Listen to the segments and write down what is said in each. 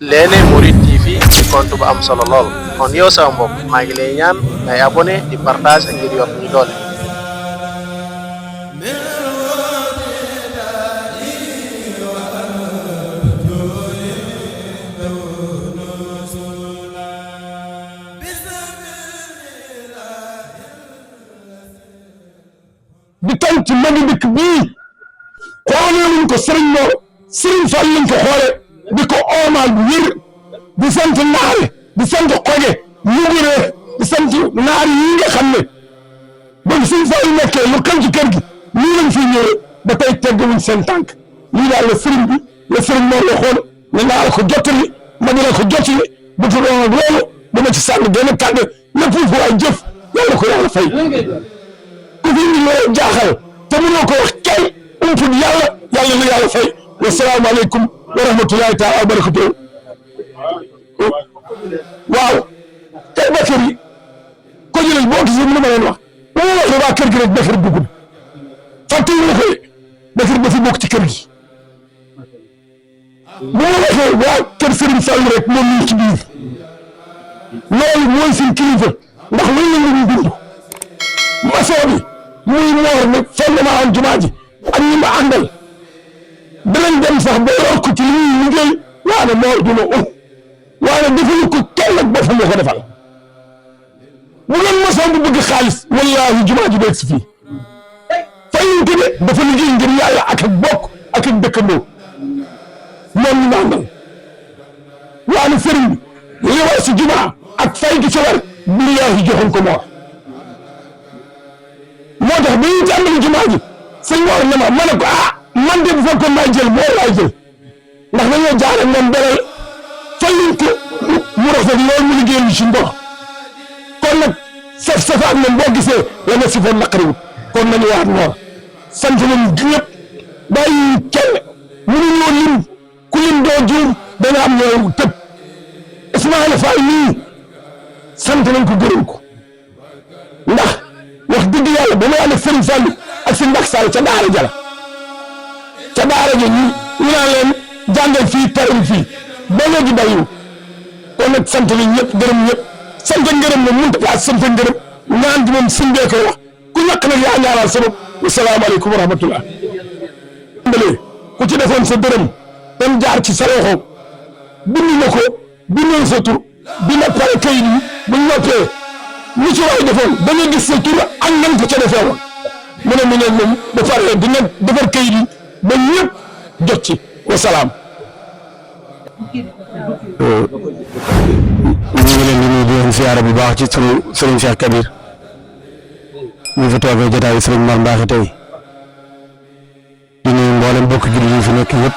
Lene Mouride TV di compte bu am solo lol kon yow sama mbokk maa ngi lay ñaan ngay abonné di partage ngir yokk ñu doole. di tànn ci magi dëkk bii xoolee wuñ ko Serigne Mor Serigne Fall lañ ko xoole di ko oomaal bu wér di sant naare di sant xoge yuguree di sant naari yi nga xam ne ba Serigne Fall nekkee lu xew ci kër gi nii lañ fi ñëwee ba tey teggewuñ seen tànk lii daal la Serigne bi la Serigne Mor la xool ne naa la ko jottali ma dina ko jottali bu tuddoo ak loolu dama ci sànni benn kàddu lépp fu waay jëf yàlla ko yàlla fay ku fi indi loo jaaxal te mënoo ko wax kenn umpul yàlla yàlla na yàlla fay wa salaamu aleykum wa rahmatullahi taala wa barakatuh waaw tey Bakar yi ko jëlal boo gisee mënu ma leen wax bu ma waxee waa kër gi rek Bakar dugg na fàtte wu ma ko Bakar dafa bokk ci kër gi bu ma waxee waa kër Serigne Sall rek moom ñu ci biir loolu mooy seen kilifa ndax loolu la ñu dund maçon bi muy moor ne fondement am jumaa ji ak ñi ma àndal danañ dem sax ba yokk ci li ñuy liggéey waane moor duna waane defalu ko kenn ak boppam moo ko defal bu doon maçon bu bëgg xaalis wallaahi jumaa ji beeg si fii fayuñ ko de dafa liggéey ngir yàlla ak bokk ak dëkkandoo moom ñu ma àndal waane sëriñ bi li war si jumaa ak fay gi ci war billaahi joxoon ko moor moo tax bi ñu tàmbali jumaa ji sëñ Mor ne ma ne ko man de bu fekkoon maa jël moo laay jël ndax dañoo jaar ak moom beral fayuñ ko mu rafet loolu mu liggéeyal ci ndox kon nag saf-safaat moom boo gisee la nga si foon naqariwut kon nañu waat Mor sant nañu ñëpp bàyyi kenn mënuñoo lim ku lim doo juum dana am ñooy tëb Ismaïla Fall nii sant nañ ko gërëm ko ndax wax dëgg yàlla ba ma ànd ak Serigne Fall ak Serigne Mbacke Sall ca Daara Jala ca Daara ja ñu naan leen jàngal fii taral fii ba léegi bàyyiwul kon nag sant nañ ñëpp gërëm ñëpp sant ngërëm moom mënut a paas sant ngërëm ñaan gi moom sëñ bee koy wax ku ñàkk nag yaa ñaanal sabab asalaamaaleykum wa rahmatullah. ku ci defoon sa dërëm dem jaar ci sa loxo bind na ko bindal sa tur dina pare kayit yi bu ñu noppee lu ci waay defoon da nga gis sa tur ak nañ ko ca defee woon mu ne moom ba pare dina defar kayit yi ba ñëpp jot ci wasalaam. ñu ngi leen di nuyu di leen siyaare bu baax ci sunu Serigne Cheikh Kabir ñu fi toogee jotaayu Serigne Mor Mbacke tey di nuyu mboolem bokk jullit yi fi nekk yëpp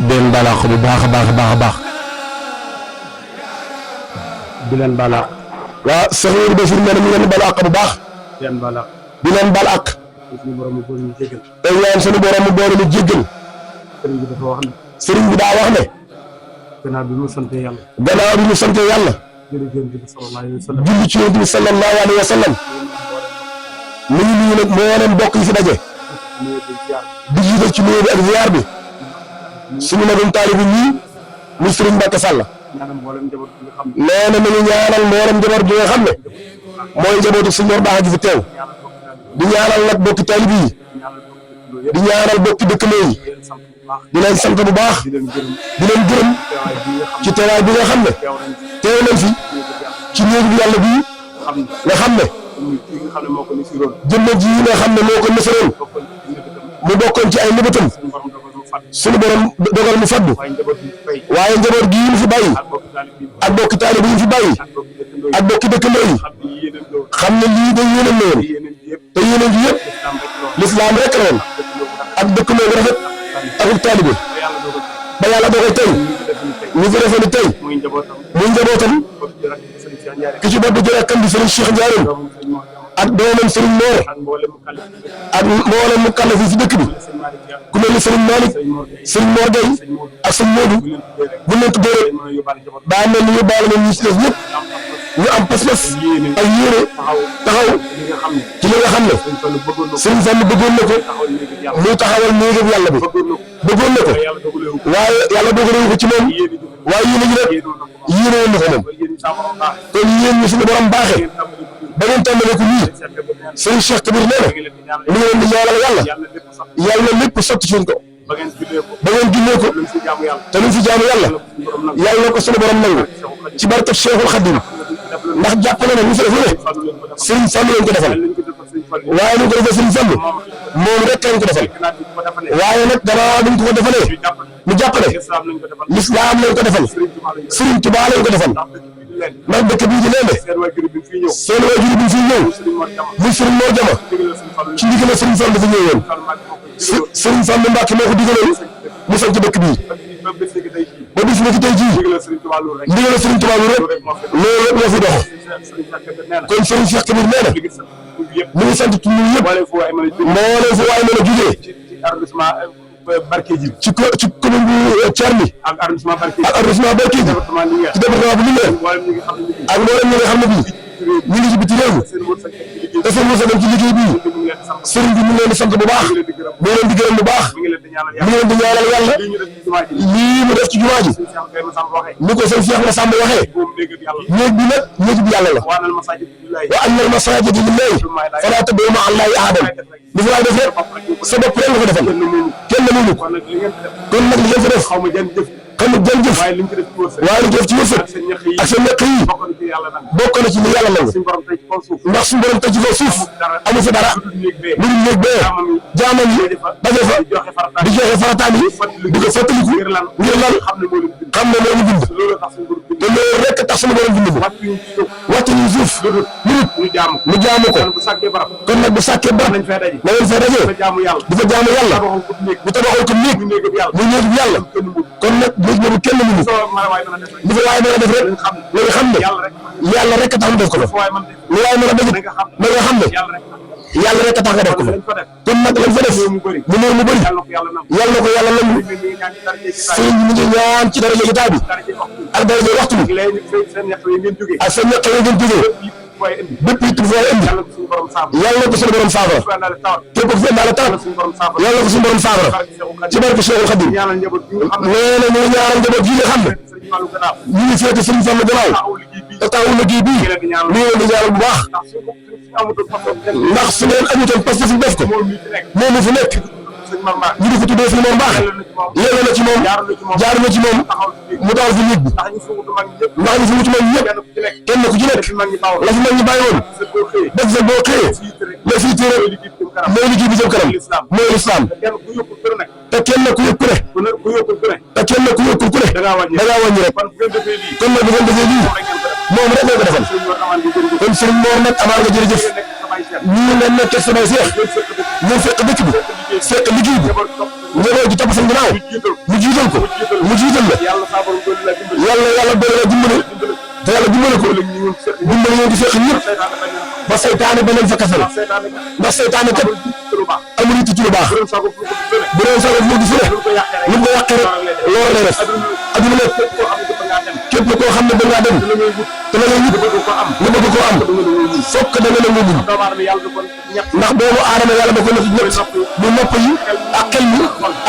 den balaax bu baax a baax a baax a baax di leen balaax waaw Cheikh Mouride Bachir nee na mu leen balaax bu baax di leen balaax tey ñaan sunu borom mu boole mu jéggal sëriñ bi daa wax ne gannaaw bi mu sante yàlla julli ci yonent bi sallallahu alayhi wa sallam mu ngi nuyu nag moo leen bokk yi fi daje di jiital ci nuyoo bi ak ziar bi suñu magum taalibu ñii mu sëriñ Mbacke Sall nee na nañu ñaanal mboolem njaboot gi nga xam ne mooy njabootu suñu Mor Baax gi fi teew di ñaanal nag bokki taalibu yi di ñaanal bokki dëkkandoo yi di leen sant bu baax di leen gërëm ci teewaay bi nga xam ne teew nañ fi ci néegu yàlla bii nga xam ne jëmm ji nga xam ne moo ko nësaroon mu bokkoon ci ay nëbëtam suñu borom dogal mu faddu waaye njaboot gi ñu fi bàyyi ak bokki taalibe yi ñu fi bàyyi ak bokki dëkkandoo yi xam ne lii day yéeneen la woon te yéeneen gi yëpp lislaam rek la woon ak dëkkandoo bu rafet ak taalibe ba yàlla dogal tey ñu fi defee ni tey muy njabootam ki ci bopp jëlee kan di Serigne Cheikh Ndiarène ak doomam Serigne Mor ak mboolem mu kàlla fii si dëkk bi ku mel ni Serigne Malick Serigne Mor Gueye ak Serigne Modou bu leen tuddee rek daa mel ni yóbbaale nañ ñi si def ñëpp ñu am pas-pas ak yéene taxaw ci li nga xam ne Serigne Fall bëggoon na ko muy taxawal néegam yàlla bi bëggoon na ko waaye yàlla dogalewu ko ci moom waaye yéen a ngi nag yéene woon na ko moom kon yéen ñi suñu borom baaxee ba ngeen tàmbalee ko nii sëriñ Cheikh Kabir nee na mu ngi leen di ñaanal yàlla lépp sotti suñ ko ba ngeen jullee ko te luñ fi jaamu yàlla na ko suñu borom nangu ci barkeb Cheikhul Khadim ndax jàpp na ne ñu fi def lu ne sëriñ Fallu lañ ko defal waaye ñu ko defee sëriñ Fallu moom rek lañ ko defal waaye nag gannaaw duñ ko defalee mu jàpp ne lislaam lañ ko defal sëriñ Tuubaa lañ ko defal ndax dëkk bii di Léndé seen waajur bi fi ñëw muy sëriñ Mor Jama ci ndigal la sëriñ Fallu dafa ñëwoon sëriñ Fallu Mbàkke moo ko digaloon mu sant dëkk bii ba bis ni ki tey jii ndigal la sëriñ Tuubaa lu rek loolu rek moo fi dox kon sëriñ Cheikh Kabir nee na mu ngi sant ci ñun yëpp moo leen fu waay mën a jugee Barkédji ci commune bu Thiarmi ak arrondissement Barkédji ci département bu Linguère ak mboolem ñi nga xam ne bii ñu ngi ci biti réew te seen wërsëg dem ci liggéey bii sëriñ bi mu ngi leen di sant bu baax mu ngi leen di gërëm bu baax mu ngi leen di ñaanal yàlla lii mu def ci jumaa ji ni ko sëñ Cheikh Massamba waxee néeg bi nag néeg bi yàlla la wa annal masaajida lillaahi falaa tad'uu ma'a llaahi ahadan li fi waay def rek sa bopp rek nga ko defal kenn mënu ko kon nag li ngeen fa def xam nga jën jëf waaye li ñu def ci wërsëg ak seen ñaq yi bokk na ci li yàlla nangu ndax suñu borom tey ci kaw suuf amu fi dara lu dul néeg bee jaamam yi daje fa di joxe farataam yi di ko fàttaliku ngir lan xam ne moo ñu bind te loolu rek tax suñu borom bind ko wàcc ñu suuf lu dul mu jaamu ko kon nag bu sàkkee barab na ngeen fay daje di fa jaamu yàlla bu tabaxal ko néeg mu néeg bi yàlla kon nag léegi boobu kenn mënu li fa waay mën a def rek na nga xam ne yàlla rek a tax mu def ko fa lu waay mën a def na nga xam ne yàlla rek a tax nga def ko fa kon nag lañ fa def mu néew mu bëri yàlla na ko yàlla nangu sëñ bi mu ngi ñaan ci daraja jotaay bi ak daraja waxtu bi ak seen ñaq yi ngeen jógee bépp it bu fay indi yàlla na ko suñu borom saafara képp ku fi indaale tawat yàlla na ko suñu borom saafara ci barke Cheikhul Khadim nee na ñu ñaanal njaboot yi nga xam ne ñu ngi féete Sëriñ Fallu gannaaw te taxawu liggéey bii ñu ngi leen di ñaanal bu baax ndax su ngeen amutoon parce que def ko moom mi fi nekk ñu di ko tuddee fi moom baax yéene na ci moom jaar na ci moom mu taxaw fi nit bi ndax ñu fi wutu mag ñëpp kenn ku ci nekk la fi mag ñi bàyyi woon def sa boo xëyee la fii téere mooy liggéey bi jëm kanam mooy lislaam te kenn ku yëg ku ne te kenn ku yëg ku ne da ngaa wàññi rek kon nag bu ngeen defee lii moom rek moo ko defal kon sëriñ Mor nag amaan nga jërëjëf ñii nga nekk samay seex ñu fekk dëkk bi fekk liggéey bi njaboot gi topp seen ginnaaw mu jiital ko mu jiital la yàlla doole la dimbale te yàlla dimbale ko dimbale ñoo di fekk ñëpp ba saytaane ba leen fa kasal ndax saytaane kat amul it ci lu baax bu doon sago mu di fure lu ko yàqee rek loolu lay def adduna lépp képp koo xam ne da ngaa dem te la ngay wut nga bëgg koo am fokk da nga nangu muñ ndax doomu aadama yàlla da ko nekk ñett mu nopp yi ak xel mi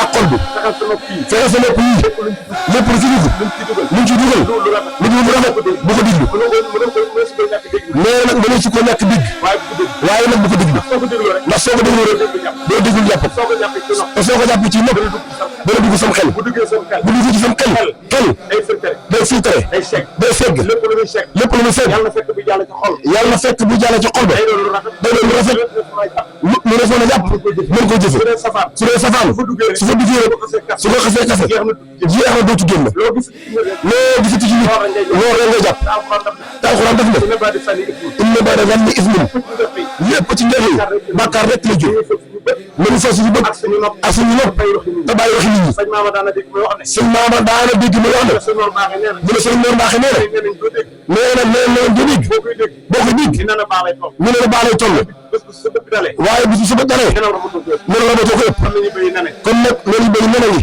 ak xol bi fexe sa nopp yi lépp lu ci dugg lu ci dugal lu dul rafet bu ko diglu nee nag mënees su ko ñàkk digg waaye nag bu ko diglu ndax soo ko déglu rek doo déglu jàpp te soo ko jàpp ci nopp dana dugg sam xel bu duggee ci sam xel day filtré day segg lépp lu muy segg yàlla na fekk bu jàll ci xol ba day doon lu rafet mu defoon a jàpp mën koo jëfe su dee safaan su fa duggee rek su ko xasee kase jeex na dootu génn loo gisati ci nit loolu rek ngay jàpp te alxuraan def na inna ba'da zanni ismun lépp ci njëriñ bàkkaar rek lay jur mënu fa suñu bët ak suñu nopp te bàyyi waxi nit ñi sëñ Maama daana dégg muy wax ne bu la sëñ Mor Mbaaxe nee na doo dégg boo koy dégg ñu ne la baa lay toll waaye bu ci sa bët dalee mën a rabatoo ko ëpp kon nag loolu bëri nena ngi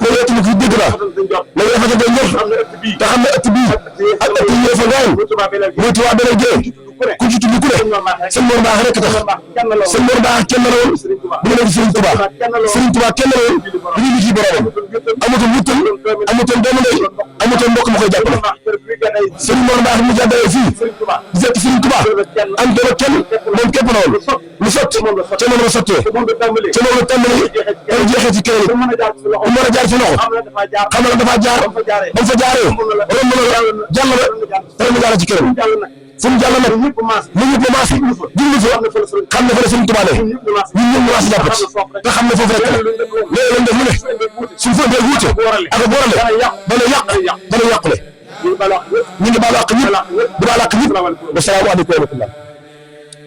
loolu ëtt ni ko dégg naa na nga rafetee njort te xam ne ëtt bii ak ëtt yi fa ngaañ muy Tuubaa Belel Gueye ku ci tudd ku ne sëñ Mor Mbaax rek tax sëñ Mor Mbaax kenn la woon bu ñu Serigne Touba Serigne Touba kenn la woon bu ñu liggéey boromam amutoon wuttal amutoon doomu ndey amutoon mbokk mu koy jàppale sëñ Mor Mbaax mu jàddalee fii di fekk Serigne Touba am doole kenn moom képp la woon lu sotti ca moom la sottee ca moom la tàmbali day jeexee ci keneen ku mën a jaar ci loxo xam na dafa jaar ba mu fa jaaree romb na jàll na dara mu jàll ci keneen fu mu jàll nag mu ñëpp maas jublu fa xam ne fa la Serigne Touba ne ñun ñëpp ñu maas jàpp ci te xam ne foofu rek la léegi lañ def mu ne suñ fa dee wuute ak boorale dana yàqule ñu ngi baal àq ñëpp di baal àq ñëpp wasalaamaaleykum wa rahmatulah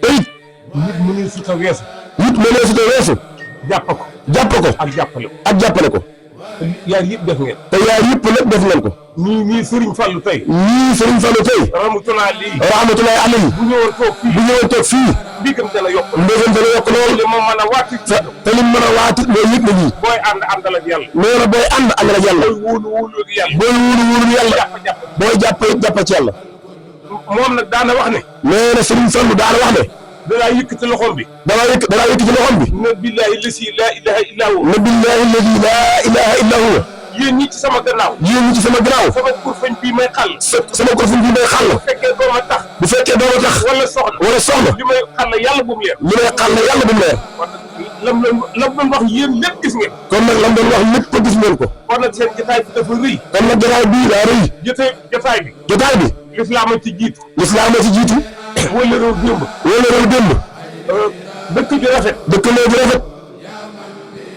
te it nit mënee suta weesu jàpp ko ak jàppale ko yaay yëpp def ngeen te yaay yëpp lépp def ngeen ko ñii Serigne Fallou tey rahmatullahi alayhi bu ñëwoon toog fii mbégam dana yokk lool te lim mën a waati loolu yëpp na ñii booy àndal ak yàlla nee na booy àndal ak yàlla booy wóolu yàlla booy jàpp ci yàlla moom nag daana wax ne nee na Serigne Fallou daana wax ne danaa yëkkati loxoom bi na billahi lasi laa ilaha illa huwa yéen ñi ci sama gannaaw sama kurfañ bii may xàll bu fekkee dooma tax wala soxna li may xàll yàlla bu mu leer lam doon wax yéen lépp gis ngeen kon nag lam doon wax lépp gis ngeen ko kon nag seen jotaay bi dafa rëy kon nag jotaay bii daa rëy jotaay bi lislaam a ci jiitu wala réew démb dëkk ju rafet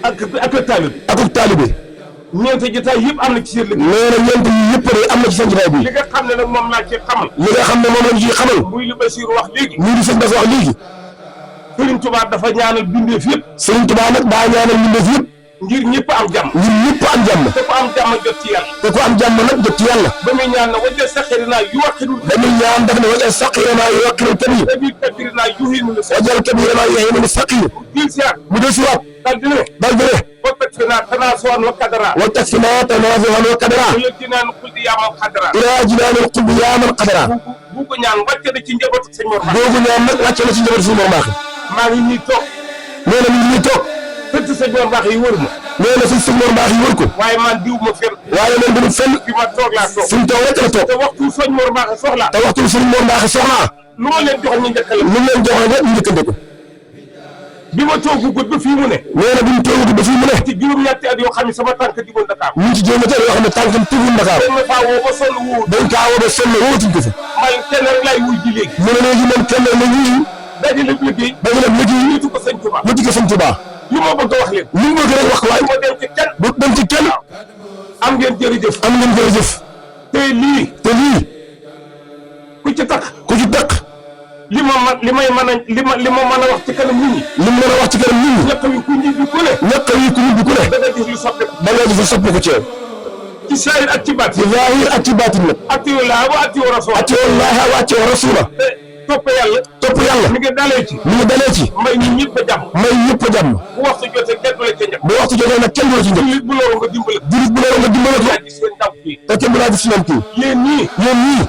ak taalibe ñeenti jotaay yëpp am na ci seen liggéey nee na ñeenti yi yëpp de am na ci seen jotaay bi li nga xam ne nag moom laa ci xamal muy li Basiir wax léegi muy li sëñ Bass wax léegi Serigne Touba dafa ñaanal bindeef yëpp Serigne Touba nag daa ñaanal bindeef yëpp ngir ñëpp am jàmm te ku am jàmm jot ci yàlla ba muy ñaan na wajal saxirina yuwaqidul daf ne wajal saxirina yuwaqidul kabir kabirina yuhinu wajal kabirina yuhinu saqir mu del siwaat dal di ne وتكفنا تناسوا وقدرا إلى جنان القلب يا من قدرا buugu ñaan wàcce na ci njabootu sëñ Mor Mbaax maa ngi nii toog nee na mi ngi nii toog fëtt sëñ Mor Mbaax yi wër ma nee na fi sëñ Mor Mbaax yi wër ko waaye man diw ma fenn fi ma toog laa toog fi mu toog rek la toog te waxtu sëñ Mor Mbaax soxlaa lu ma leen jox ñu njëkkale ko bi ma toogugut ba fii mu ne nee na bi mu toogugut ba fii mu ne ci juróom-ñetti at yoo xam ne sama tànk digul Dakar ñu ngi ci juróom-ñetti at yoo xam ne tànkam digul Dakar dañ kaa woo ba sonn wóotuñ ko fa man kenn rek laay wuy ji léegi mu ne léegi man kenn la wuy dajale liggéey nitu ko sëñ Touba li ma bëgg a wax leen li mu bëgg rek wax ko waaye bu dem ci kenn am ngeen jërëjëf te lii ku ci takk li ma mën a wax ci kanam nit ñi ñàkk wi ku ñibbi ku ne da nga gis lu soppeeku ci yow ci saahir ak ci baatin nag atiyu llaaha wa atiyu rasuula topp yàlla mi ngi dalee ci may ñi ñëpp a jàmm bu waxtu jotee kenn du la ca njëkk bu waxtu jotee nag kenn du la ci njëkk julit bu loolu nga dimbale ko gis seen ndaw fii te kenn du laa gis si ñoom kii yéen ñii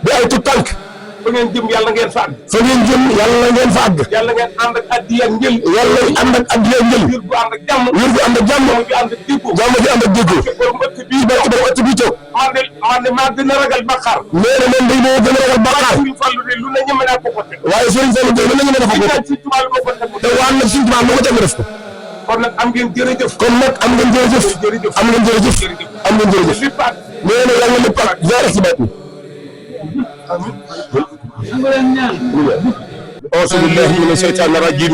bi ay tuut tànk fa ngeen jëm yàlla ngeen fa àgg yàlla ngeen ànd ak addiya ak njël wér gu ànd ak jàmm jàmm bi ànd ak déggoo borom ëtt bii toog man de maa gën a ragal bàkkaar nee na man day moo gën a ragal bàkkaar Serigne Fallou de lu ne ñeme naa ko teg waaye Serigne Fallou de lu ne ñeme na ko teg te waan nag Serigne Touba lu ko teg def ko kon nag am ngeen jërëjëf nee na yàlla lépp ak jaare ci baat أعوذ بالله من الشيطان الرجيم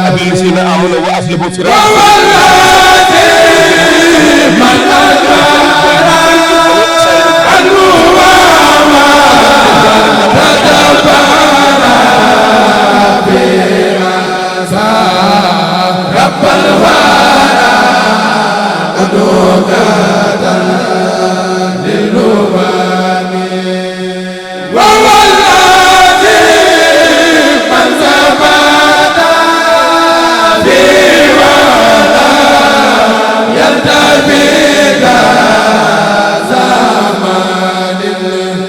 أبي الذين آمنوا وأسلموا في رب الورى أبدا